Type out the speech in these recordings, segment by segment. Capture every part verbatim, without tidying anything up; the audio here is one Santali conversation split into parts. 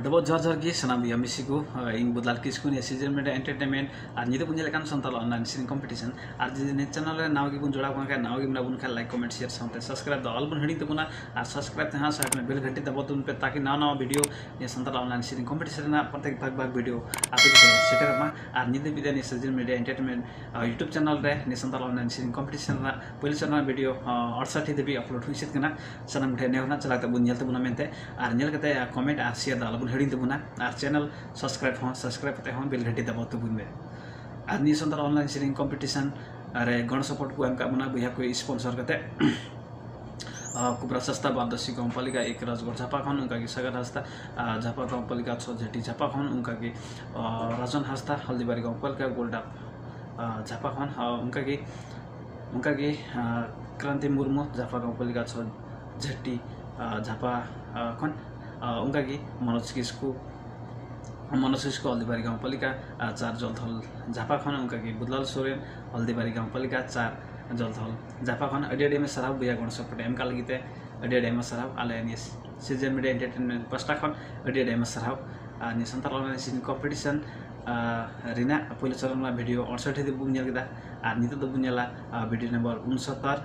ᱡᱚᱦᱟᱨ ᱡᱚᱦᱟᱨ ᱜᱮ ᱥᱟᱱᱟᱢ ᱵᱚᱭᱦᱟ ᱢᱤᱥᱤ ᱠᱚ᱾ ᱤᱧ ᱵᱩᱫᱷᱞᱟᱞ ᱠᱤᱥᱠᱩ, ᱱᱤᱭᱟᱹ ᱥᱤᱡᱮᱱ ᱢᱤᱰᱤᱭᱟ ᱮᱱᱴᱟᱨᱴᱮᱱᱢᱮᱱᱴ ᱟᱨ ᱧᱤᱫᱟᱹ ᱵᱚᱱ ᱧᱮᱞᱮᱫ ᱠᱟᱱ ᱥᱟᱱᱛᱟᱲ ᱚᱱᱞᱟᱭᱤᱱ ᱥᱮᱨᱮᱧ ᱠᱚᱢᱯᱤᱴᱤᱥᱚᱱ᱾ ᱟᱨ ᱡᱩᱫᱤ ᱱᱤᱭᱟᱹ ᱪᱮᱱᱮᱞ ᱨᱮ ᱱᱟᱣᱟ ᱜᱮᱵᱚᱱ ᱡᱚᱲᱟᱣ ᱠᱟᱱ ᱠᱷᱟᱱ, ᱱᱟᱣᱟ ᱜᱮ ᱢᱮᱱᱟᱜ ᱵᱚᱱ ᱠᱷᱟᱱ, ᱞᱟᱭᱤᱠ, ᱠᱚᱢᱮᱱᱴ, ᱥᱮᱭᱟᱨ ᱥᱟᱶᱛᱮ ᱥᱟᱵᱥᱠᱨᱟᱭᱤᱵ ᱫᱚ ᱟᱞᱚ ᱵᱚᱱ ᱦᱤᱲᱤᱧ ᱛᱟᱵᱚᱱᱟ᱾ ᱟᱨ ᱥᱟᱵᱥᱠᱨᱟᱭᱤᱵ ᱛᱮᱦᱚᱸ ᱥᱟᱶᱛᱮ ᱵᱮᱞ ᱜᱷᱟᱱᱴᱤ ᱫᱟᱵᱟᱣ ᱛᱟᱵᱚᱱ ᱯᱮ, ᱛᱟᱠᱤ ᱱᱟᱣᱟ ᱱᱟᱣᱟ ᱵᱷᱤᱰᱤᱭᱳ ᱱᱤᱭᱟᱹ ᱥᱟᱱᱛᱟᱲ ᱚᱱᱞᱟᱭᱤᱱ ᱥᱮᱨᱮᱧ ᱠᱚᱢᱯᱤᱴᱤᱥᱚᱱ ᱨᱮᱱᱟᱜ ᱯᱨᱚᱛᱮᱠ ᱵᱷᱟᱜᱽ ᱵᱷᱟᱜᱽ ᱵᱷᱤᱰᱤᱭᱳ ᱟᱯᱮ ᱠᱚ ᱥᱮᱴᱮᱨᱚᱜ ᱢᱟ᱾ ᱟᱨ ᱧᱤᱫᱟᱹ ᱵᱮᱲᱟ ᱱᱤᱭᱟᱹ ᱥᱤᱡᱮᱱ ᱢᱤᱰᱤᱭᱟ ᱮᱱᱴᱟᱨᱴᱮᱱᱢᱮᱱᱴ YouTube ᱪᱮᱱᱮᱞ ᱨᱮ ᱱᱤᱭᱟᱹ ᱥᱟᱱᱛᱟᱲ ᱚᱱᱞᱟᱭᱤᱱ ᱥᱮᱨᱮᱧ ᱠᱚᱢᱯᱤᱴᱤᱥᱚᱱ ᱨᱮᱱᱟᱜ ᱯᱳᱭᱞᱳ ᱪᱟᱨ ᱨᱮᱱᱟᱜ ᱵᱷᱤᱰᱤᱭᱳ ᱟᱴᱥᱟᱴ ᱫᱷᱟᱹᱵᱤᱡ ᱟᱯᱞᱳᱰ ᱦᱩᱭ ᱥᱟᱹᱛ ᱠᱟᱱᱟ᱾ ᱥᱟᱱᱟᱢ ᱠᱚᱴᱷᱮᱱ ᱱᱮᱦᱚᱨ ᱨᱮᱱᱟᱜ ᱪᱟᱞᱟᱣ ᱠᱟᱛᱮ ᱵᱚᱱ ᱧᱮᱞ ᱛᱟᱵᱚᱱᱟ ᱢᱮᱱᱛᱮ, ᱟᱨ ᱧᱮᱞ ᱠᱟᱛᱮ ᱠᱚᱢᱮᱱᱴ ᱟᱨ ᱥᱮᱭᱟᱨ ᱫᱚ ᱟᱞᱚᱵᱚᱱ ᱦᱤᱲᱤᱧ ᱛᱟᱵᱚᱱᱟ᱾ ᱟᱨ ᱪᱮᱱᱮᱞ ᱥᱟᱵᱥᱠᱨᱟᱭᱤᱵ ᱦᱚᱸ ᱥᱟᱵᱥᱠᱨᱟᱭᱤᱵ ᱠᱟᱛᱮ ᱦᱚᱸ ᱵᱮᱞ ᱜᱷᱟᱹᱴᱤ ᱫᱟᱵᱟᱣ ᱛᱟᱵᱚᱱ ᱢᱮ᱾ ᱟᱨ ᱱᱤᱭᱟᱹ ᱥᱟᱱᱛᱟᱲ ᱚᱱᱞᱟᱭᱤᱱ ᱥᱮᱨᱮᱧ ᱠᱚᱢᱯᱤᱴᱤᱥᱚᱱ ᱨᱮ ᱜᱚᱲᱚ ᱥᱚᱯᱚᱦᱚᱫ ᱠᱚ ᱮᱢ ᱠᱟᱜ ᱵᱚᱱᱟ ᱵᱚᱭᱦᱟ ᱠᱚ ᱥᱯᱚᱱᱥᱚᱨ ᱠᱟᱛᱮ᱾ ᱟᱨ ᱠᱩᱵᱨᱟ ᱦᱟᱸᱥᱫᱟ ᱵᱟᱨᱫᱚᱥᱤ ᱜᱟᱶᱯᱟᱞᱤᱠᱟ ᱮᱠ ᱨᱟᱡᱽᱜᱚᱲ ᱡᱷᱟᱯᱟ ᱠᱷᱚᱱ, ᱚᱱᱠᱟᱜᱮ ᱥᱟᱜᱟᱨ ᱦᱟᱸᱥᱫᱟ, ᱟᱨ ᱡᱷᱟᱯᱟ ᱜᱟᱶᱯᱟᱞᱤᱠᱟ ᱪᱷᱚ ᱡᱷᱟᱹᱴᱤ ᱡᱷᱟᱯᱟ ᱠᱷᱚᱱ, ᱚᱱᱠᱟᱜᱮ, ᱟᱨ ᱨᱟᱡᱚᱱ ᱦᱟᱸᱥᱫᱟ ᱦᱚᱞᱫᱤᱵᱟᱨᱤ ᱜᱟᱶᱯᱟᱞᱤᱠᱟ ᱜᱳᱞᱰᱟᱯ, ᱟᱨ ᱡᱷᱟᱯᱟ ᱠᱷᱚᱱ, ᱟᱨ ᱚᱱᱠᱟᱜᱮ, ᱚᱱᱠᱟᱜᱮ, ᱟᱨ ᱠᱨᱟᱱᱛᱤ ᱢᱩᱨᱢᱩ ᱡᱷᱟᱯᱟ ᱜᱟᱶᱯᱟᱞᱤᱠᱟ ᱪᱷᱚ ᱡᱷᱟᱹᱴᱤ, ᱟᱨ ᱡᱷᱟᱯᱟ, ᱟᱨ ᱠᱷᱚᱱ, ᱟᱨ ᱚᱱᱠᱟᱜᱮ ᱢᱚᱱᱳᱡᱽ ᱠᱤᱥᱠᱩ, ᱢᱚᱱᱳᱡᱽ ᱠᱤᱥᱠᱩ ᱦᱚᱞᱫᱤᱵᱟᱨᱤ ᱜᱟᱶᱯᱟᱞᱤᱠᱟ, ᱟᱨ ᱪᱟᱨ ᱡᱚᱞᱫᱷᱚᱞ ᱡᱷᱟᱯᱟ ᱠᱷᱚᱱ, ᱚᱱᱠᱟᱜᱮ ᱵᱩᱫᱷᱞᱟᱞ ᱥᱚᱨᱮᱱ ᱦᱚᱞᱫᱤᱵᱟᱨᱤ ᱜᱟᱶᱯᱟᱞᱤᱠᱟ ᱪᱟᱨ ᱡᱚᱞᱫᱷᱚᱞ ᱡᱷᱟᱯᱟ ᱠᱷᱚᱱ ᱟᱹᱰᱤ ᱟᱹᱰᱤ ᱟᱭᱢᱟ ᱥᱟᱨᱦᱟᱣ ᱵᱚᱭᱦᱟ ᱜᱚᱲᱚ ᱥᱚᱯᱚᱦᱚᱫ ᱮᱢ ᱠᱟᱜ ᱞᱟᱹᱜᱤᱫ ᱛᱮ᱾ ᱟᱹᱰᱤ ᱟᱹᱰᱤ ᱟᱭᱢᱟ ᱥᱟᱨᱦᱟᱣ᱾ ᱟᱞᱮ ᱱᱤᱭᱟᱹ ᱥᱤᱡᱮᱱ ᱢᱤᱰᱤᱭᱟ ᱮᱱᱴᱟᱨᱴᱮᱱᱢᱮᱱᱴ ᱯᱟᱥᱴᱟ ᱠᱷᱚᱱ ᱟᱹᱰᱤ ᱟᱹᱰᱤ ᱟᱭᱢᱟ ᱥᱟᱨᱦᱟᱣ᱾ ᱟᱨ ᱱᱤᱭᱟᱹ ᱥᱟᱱᱛᱟᱲ ᱚᱱᱞᱟᱭᱤᱱ ᱥᱮᱨᱮᱧ ᱠᱚᱢᱯᱤᱴᱤᱥᱚᱱ, ᱟᱨ ᱨᱮᱱᱟᱜ ᱯᱳᱭᱞᱳ ᱪᱟᱨ ᱨᱮᱱᱟᱜ ᱵᱷᱤᱰᱤᱭᱳ ᱟᱴᱥᱟᱴ ᱫᱷᱟᱹᱵᱤᱡ ᱵᱚᱱ ᱧᱮᱞ ᱠᱮᱫᱟ᱾ ᱟᱨ ᱱᱤᱛᱚᱜ ᱫᱚᱵᱚᱱ ᱧᱮᱞᱟ, ᱟᱨ ᱵᱷᱤᱰᱤᱭᱳ ᱱᱚᱢᱵᱚᱨ ᱩᱱᱥᱚᱛᱛᱚᱨ,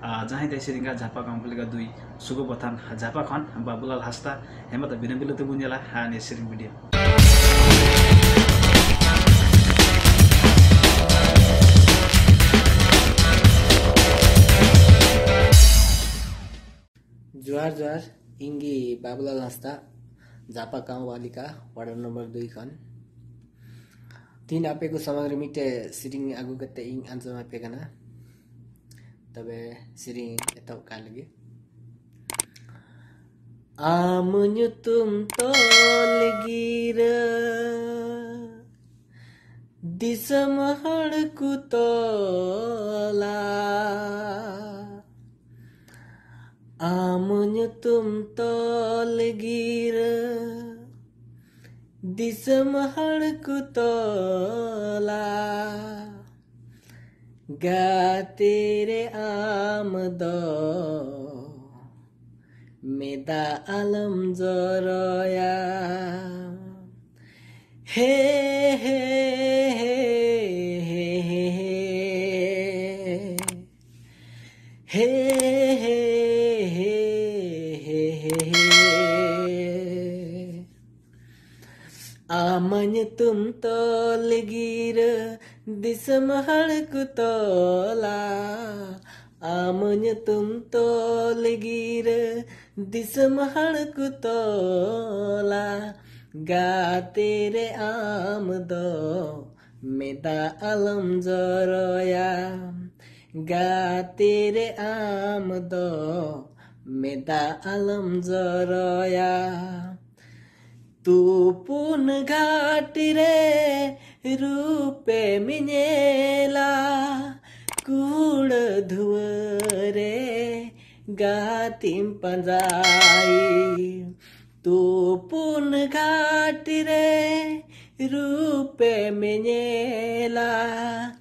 ᱟᱨ ᱡᱟᱦᱟᱸᱭ ᱛᱮ ᱥᱮᱨᱮᱧᱟ ᱡᱷᱟᱯᱟ ᱜᱟᱶᱯᱟᱞᱤᱠᱟ ᱫᱩᱭ ᱥᱩᱜᱚᱵᱚᱛᱷᱟᱱ ᱡᱷᱟᱯᱟ ᱠᱷᱚᱱ ᱵᱟᱵᱩᱞᱟᱞ ᱦᱟᱸᱥᱫᱟ᱾ ᱦᱮᱸ, ᱢᱟ ᱛᱚ ᱵᱤᱱᱟᱹ ᱵᱤᱞᱚᱢ ᱛᱮᱵᱚᱱ ᱧᱮᱞᱟ, ᱦᱮᱸ, ᱱᱤᱭᱟᱹ ᱥᱮᱨᱮᱧ ᱵᱷᱤᱰᱤᱭᱳ᱾ ᱡᱚᱦᱟᱨ ᱡᱚᱦᱟᱨ, ᱤᱧ ᱜᱮ ᱵᱟᱵᱩᱞᱟᱞ ᱦᱟᱸᱥᱫᱟ, ᱡᱷᱟᱯᱟ ᱜᱟᱶᱯᱟᱞᱤᱠᱟ ᱣᱟᱨᱰ ᱱᱚᱢᱵᱚᱨ ᱫᱩᱭ ᱠᱷᱚᱱ᱾ ᱛᱤᱦᱤᱧ ᱟᱯᱮ ᱠᱚ ᱥᱟᱢᱟᱝ ᱨᱮ ᱢᱤᱫᱴᱮᱡ ᱥᱮᱨᱮᱧ ᱟᱹᱜᱩ ᱠᱟᱛᱮ ᱤᱧ ᱟᱸᱡᱚᱢ ᱟᱯᱮ ᱠᱟᱱᱟ᱾ ᱛᱚᱵᱮ ᱥᱮᱨᱮᱧ ᱮᱛᱚᱦᱚᱵ ᱠᱟᱜ ᱞᱟᱹᱜᱤᱫ᱾ ᱟᱢ ᱧᱩᱛᱩᱢ ᱛᱚᱞ ᱜᱤᱨᱟᱹ ᱫᱤᱥᱚᱢ ᱦᱚᱲ ᱠᱚ ᱛᱚᱞᱟ᱾ ᱟᱢ ᱧᱩᱛᱩᱢ ᱛᱚᱞ ᱜᱤᱨᱟᱹ ᱫᱤᱥᱚᱢ ᱦᱚᱲ ᱠᱚ ᱛᱚᱞᱟ᱾ ᱜᱟᱛᱮ ᱨᱮ ᱟᱢ ᱫᱚ ᱢᱮᱫᱟ ᱟᱞᱚᱢ ᱡᱚᱨᱚᱭᱟ᱾ ᱦᱮ, ᱦᱮ, ᱦᱮ, ᱦᱮ, ᱦᱮ, ᱦᱮ᱾ ᱦᱮ, ᱦᱮ, ᱦᱮ, ᱦᱮ, ᱦᱮ, ᱦᱮ᱾ ᱟᱢ ᱧᱩᱛᱩᱢ ᱛᱚᱞ ᱜᱤᱨᱟᱹ ᱫᱤᱥᱚᱢ ᱦᱚᱲ ᱠᱚ ᱛᱚᱞᱟ᱾ ᱟᱢ ᱧᱩᱛᱩᱢ ᱛᱚᱞ ᱜᱤᱨᱟᱹ ᱫᱤᱥᱚᱢ ᱦᱚᱲ ᱠᱚ ᱛᱚᱞᱟ᱾ ᱜᱟᱛᱮ ᱨᱮ ᱟᱢ ᱫᱚ ᱢᱮᱫᱟ ᱟᱞᱚᱢ ᱡᱚᱨᱚᱭᱟ᱾ ᱜᱟᱛᱮ ᱨᱮ ᱟᱢ ᱫᱚ ᱢᱮᱫᱟ ᱟᱞᱚᱢ ᱡᱚᱨᱚᱭᱟ᱾ ᱛᱩᱯᱩᱱ ᱜᱷᱟᱴ ᱨᱮ ᱨᱩᱯᱮᱢ ᱧᱮᱞᱟ, ᱠᱩᱲᱟᱹ ᱫᱷᱩᱣᱟᱹ ᱨᱮ ᱜᱟᱛᱮᱢ ᱯᱟᱸᱡᱟᱭ᱾ ᱛᱩᱯᱩᱱ ᱜᱷᱟᱴ ᱨᱮ ᱨᱩᱯᱮᱢ ᱧᱮᱞᱟ,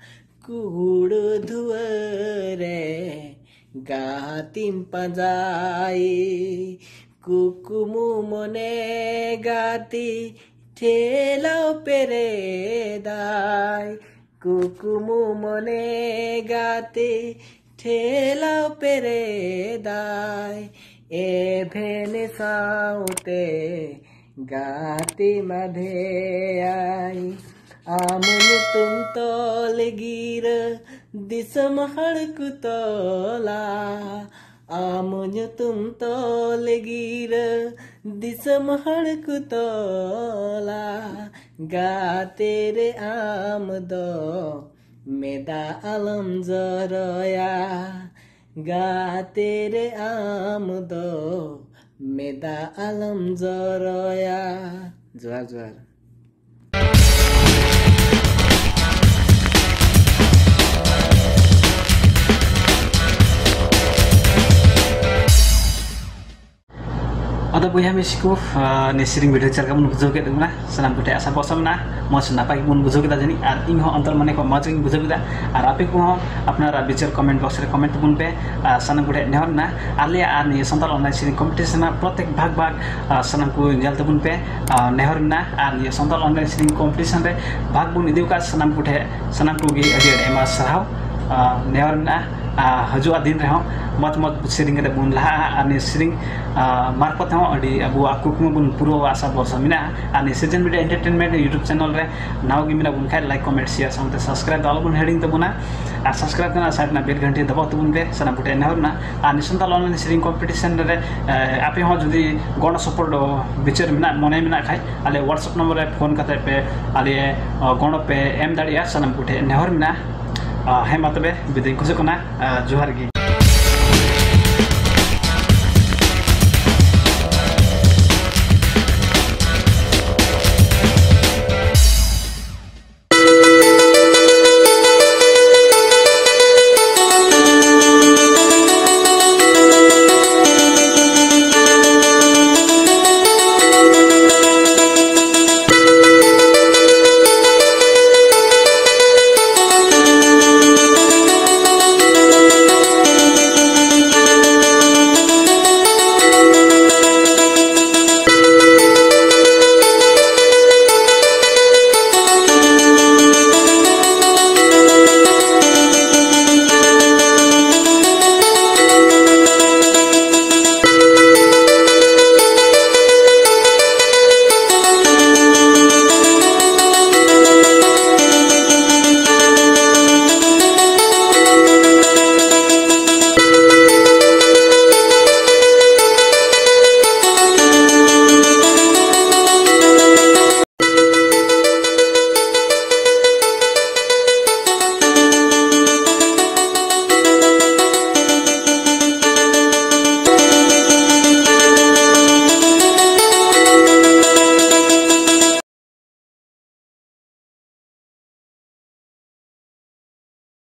ᱠᱩᱲᱟᱹ ᱫᱷᱩᱣᱟᱹ ᱨᱮ ᱜᱟᱛᱮᱢ ᱯᱟᱸᱡᱟᱭ᱾ ᱠᱩᱠᱢᱩ ᱢᱚᱱᱮ ᱜᱟᱛᱮ ᱴᱷᱮᱞᱟᱣ ᱯᱮᱨᱮᱫᱟᱭ᱾ ᱠᱩᱠᱢᱩ ᱢᱚᱱᱮ ᱜᱟᱛᱮ ᱴᱷᱮᱞᱟᱣ ᱯᱮᱨᱮᱫᱟᱭ᱾ ᱮᱵᱷᱮᱱ ᱥᱟᱶᱛᱮ ᱜᱟᱛᱮ ᱢᱟᱫᱷᱮᱭᱟᱭ᱾ ᱟᱢ ᱧᱩᱛᱩᱢ ᱛᱚᱞ ᱜᱤᱨᱟᱹ ᱫᱤᱥᱚᱢ ᱦᱚᱲ ᱠᱚ ᱛᱚᱞᱟ᱾ ᱟᱢ ᱧᱩᱛᱩᱢ ᱛᱚᱞ ᱜᱤᱨᱟᱹ ᱫᱤᱥᱚᱢ ᱦᱚᱲ ᱠᱚ ᱛᱚᱞᱟ᱾ ᱜᱟᱛᱮ ᱨᱮ ᱟᱢ ᱫᱚ ᱢᱮᱫᱟ ᱟᱞᱚᱢ ᱡᱚᱨᱚᱭᱟ᱾ ᱜᱟᱛᱮ ᱨᱮ ᱟᱢ ᱫᱚ ᱢᱮᱫᱟ ᱟᱞᱚᱢ ᱡᱚᱨᱚᱭᱟ᱾ ᱡᱚᱦᱟᱨ, ᱡᱚᱦᱟᱨ᱾ ᱟᱫᱚ ᱵᱚᱭᱦᱟ ᱢᱤᱥᱤ ᱠᱚ, ᱟᱨ ᱱᱤᱭᱟᱹ ᱥᱮᱨᱮᱧ ᱵᱷᱤᱰᱤᱭᱳ ᱪᱮᱫ ᱞᱮᱠᱟ ᱵᱚᱱ ᱵᱩᱡᱷᱟᱹᱣ ᱠᱮᱫ ᱛᱟᱵᱚᱱᱟ? ᱥᱟᱱᱟᱢ ᱠᱚᱴᱷᱮᱱ ᱟᱥᱟ ᱵᱷᱚᱨᱥᱟ ᱢᱮᱱᱟᱜᱼᱟ, ᱢᱚᱡᱽ ᱱᱟᱯᱟᱭ ᱜᱮᱵᱚᱱ ᱵᱩᱡᱷᱟᱹᱣ ᱠᱮᱫᱟ ᱡᱟᱹᱱᱤᱡ, ᱟᱨ ᱤᱧ ᱦᱚᱸ ᱚᱱᱛᱚᱨ ᱢᱚᱱᱮ ᱠᱷᱚᱱ ᱢᱚᱡᱽ ᱜᱤᱧ ᱵᱩᱡᱷᱟᱹᱣ ᱠᱮᱫᱟ᱾ ᱟᱨ ᱟᱯᱮ ᱠᱚᱦᱚᱸ ᱟᱯᱱᱟᱨᱟᱜ ᱵᱤᱪᱟᱹᱨ ᱠᱚᱢᱮᱱᱴ ᱵᱚᱠᱥ ᱨᱮ ᱠᱚᱢᱮᱱᱴ ᱛᱟᱵᱚᱱ ᱯᱮ᱾ ᱟᱨ ᱥᱟᱱᱟᱢ ᱠᱚᱴᱷᱮᱱ ᱱᱮᱦᱚᱨ ᱢᱮᱱᱟᱜᱼᱟ, ᱟᱞᱮᱭᱟᱜ ᱟᱨ ᱱᱤᱭᱟᱹ ᱥᱟᱱᱛᱟᱲ ᱚᱱᱞᱟᱭᱤᱱ ᱥᱮᱨᱮᱧ ᱠᱚᱢᱯᱤᱴᱤᱥᱚᱱ ᱨᱮᱱᱟᱜ ᱯᱨᱚᱛᱮᱠ ᱵᱷᱟᱜᱽ ᱵᱷᱟᱜᱽ, ᱟᱨ ᱥᱟᱱᱟᱢ ᱠᱚ ᱧᱮᱞ ᱛᱟᱵᱚᱱ ᱯᱮ᱾ ᱟᱨ ᱱᱮᱦᱚᱨ ᱢᱮᱱᱟᱜᱼᱟ, ᱟᱨ ᱱᱤᱭᱟᱹ ᱥᱟᱱᱛᱟᱲ ᱚᱱᱞᱟᱭᱤᱱ ᱥᱮᱨᱮᱧ ᱠᱚᱢᱯᱤᱴᱤᱥᱚᱱ ᱨᱮ ᱵᱷᱟᱜᱽ ᱵᱚᱱ ᱤᱫᱤ ᱟᱠᱟᱫ ᱥᱟᱱᱟᱢ ᱠᱚᱴᱷᱮᱱ, ᱥᱟᱱᱟᱢ ᱠᱚᱜᱮ ᱟᱹᱰᱤ ᱟᱹᱰᱤ ᱟᱭᱢᱟ ᱥᱟᱨᱦᱟᱣ᱾ ᱟᱨ ᱱᱮᱦᱚᱨ ᱢᱮᱱᱟᱜᱼᱟ, ᱟᱨ ᱦᱤᱡᱩᱜᱼᱟ ᱫᱤᱱ ᱨᱮᱦᱚᱸ ᱢᱚᱡᱽ ᱢᱚᱡᱽ ᱥᱮᱨᱮᱧ ᱠᱟᱛᱮ ᱵᱚᱱ ᱞᱟᱦᱟᱜᱼᱟ᱾ ᱟᱨ ᱱᱤᱭᱟᱹ ᱥᱮᱨᱮᱧ, ᱟᱨ ᱢᱟᱨᱯᱷᱚᱛ ᱦᱚᱸ ᱟᱹᱰᱤ ᱟᱵᱚᱣᱟᱜ ᱠᱩᱠᱢᱩ ᱵᱚᱱ ᱯᱩᱨᱟᱹᱣᱟ, ᱟᱥᱟ ᱵᱷᱚᱨᱥᱟ ᱢᱮᱱᱟᱜᱼᱟ᱾ ᱟᱨ ᱱᱤᱭᱟᱹ ᱥᱤᱡᱮᱱ ᱢᱤᱰᱤᱭᱟ ᱮᱱᱴᱟᱨᱴᱮᱱᱢᱮᱱᱴ YouTube ᱪᱮᱱᱮᱞ ᱨᱮ ᱱᱟᱣᱟ ᱜᱮ ᱢᱮᱱᱟᱜ ᱵᱚᱱ ᱠᱷᱟᱡ, ᱞᱟᱭᱤᱠ, ᱠᱚᱢᱮᱱᱴ, ᱥᱮᱭᱟᱨ ᱥᱟᱶᱛᱮ ᱥᱟᱵᱥᱠᱨᱟᱭᱤᱵ ᱫᱚ ᱟᱞᱚ ᱵᱚᱱ ᱦᱤᱲᱤᱧ ᱛᱟᱵᱚᱱᱟ᱾ ᱟᱨ ᱥᱟᱵᱥᱠᱨᱟᱭᱤᱵ ᱨᱮᱱᱟᱜ ᱥᱟᱭᱤᱰ ᱨᱮᱱᱟᱜ ᱵᱮᱞ ᱜᱷᱟᱱᱴᱤ ᱫᱟᱵᱟᱣ ᱛᱟᱵᱚᱱ ᱯᱮ, ᱥᱟᱱᱟᱢ ᱠᱚᱴᱷᱮᱱ ᱱᱮᱦᱚᱨ ᱢᱮᱱᱟᱜᱼᱟ᱾ ᱟᱨ ᱱᱤᱭᱟᱹ ᱥᱟᱱᱛᱟᱲ ᱚᱱᱞᱟᱭᱤᱱ ᱥᱮᱨᱮᱧ ᱠᱚᱢᱯᱤᱴᱤᱥᱚᱱ ᱨᱮ, ᱮ, ᱟᱯᱮ ᱦᱚᱸ ᱡᱩᱫᱤ ᱜᱚᱲᱚ ᱥᱚᱯᱚᱦᱚᱫ ᱵᱤᱪᱟᱹᱨ ᱢᱮᱱᱟᱜ, ᱢᱚᱱᱮ ᱢᱮᱱᱟᱜ ᱠᱷᱟᱡ, ᱟᱞᱮ WhatsApp ᱱᱚᱢᱵᱚᱨ ᱨᱮ ᱯᱷᱳᱱ ᱠᱟᱛᱮ ᱯᱮ ᱟᱞᱮ, ᱚ, ᱜᱚᱲᱚ ᱯᱮ ᱮᱢ ᱫᱟᱲᱮᱭᱟᱜᱼᱟ, ᱥᱟᱱᱟᱢ ᱠᱚᱴᱷᱮᱱ ᱱᱮᱦᱚᱨ ᱢᱮᱱᱟᱜᱼᱟ᱾ ᱟ, ᱦᱮᱸ, ᱢᱟ ᱛᱚᱵᱮ ᱵᱤᱫᱟᱹᱭ ᱠᱷᱚᱡᱚᱜ ᱠᱟᱱᱟ᱾ ᱟ, ᱡᱚᱦᱟᱨ ᱜᱮ᱾